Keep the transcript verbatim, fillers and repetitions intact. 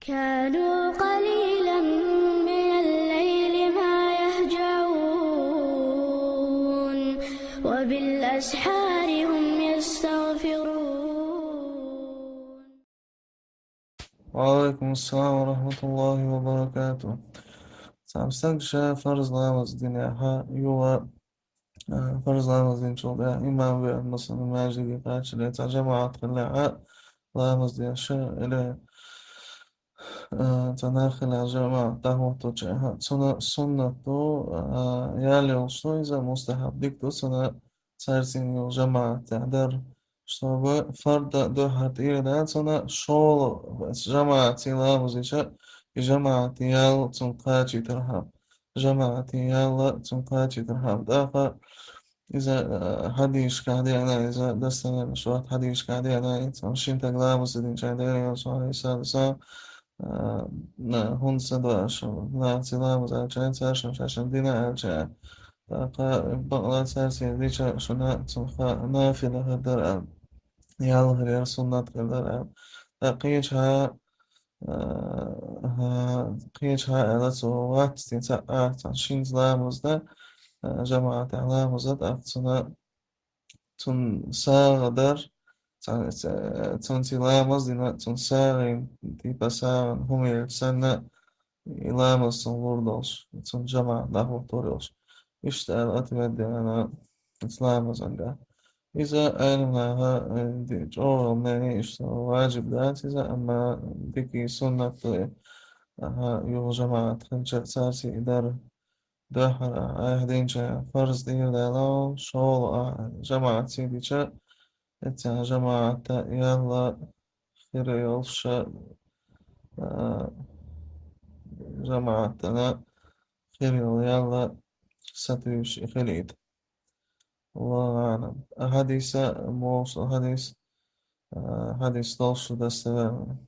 كانوا قليلا من الليل ما يهجعون وبالأسحار هم يستغفرون. وعليكم السلام ورحمة الله وبركاته. Цхьа стага ша фарз ламаз динехьа юха, а, фарз ламаз динчул тӀехьа имам веана, масала, маьждиге кхаччале, цхьа жамаӀат хилехьа ламаз деш, или, а, цхьа нах хилехьа жамаӀат дӀахӀоттача, цунна суннат ду, а, ял йолуш ду иза, мустахьаб, дика ду цунна цаьрца юха жамаӀат тӀехь дар, чтобы фарда дуьххьара тӀера дац цунна, шолгӀа жамаӀатца ламаз дича, и жамаӀатан ял цунна кхачийтархьама, жамаӀатан ял цунна кхачийтархьама. ТӀаккха иза, а, хьадисашкахь деана, иза достоверно шорта хьадисашкахь деана, и цхьана шина стага ламаз ца динча Делан Элчано, Ӏалайхиссалату вассалам, а, на-, хӀунда ца до аша нахаца ламаз аьлча, цаьршинна шаьшшинна дина аьлча, тӀаккха бакъ ла цаьрца дича шуна цунах нафила хир дара аьлла, ял хир яра, суннат хир дара аьлла. ТӀаккха кхечахьа, а, кхечахьа аьлла цо, вац те цхьа а, цхьана шинца ламаз дан, а, жамаӀатехь ламаз дан, тӀаккха цунна цунна сагӀа дар, ца-, ца-, цунца ламаз дина, цунна сагӀина, типа сагӀина хӀума елча санна, и ламаз цунна лур долуш, цунна жамаӀат дӀахӀоттор йолуш. Иштта аьлла ответ деана оцу ламазан тӀехь. Иза Ӏеламнаха, э, ди-, чӀогӀа мнение, иштта важиб дац иза, амма дика суннат ду и. Аха, юха жамаӀат хилча цаьрца и дар. Дуьххьара ахь динча фарз тӀера даьлла, шолгӀа ахь жамаӀатца дича, эццахь жамаӀатан ял хир йолуш, а, жамаӀатана хир йолу ял сатуьйсуш и хилийта. Аллаху аӀлам. А хьадиса, муха хьадис, а, хьадис долуш ду достоверно.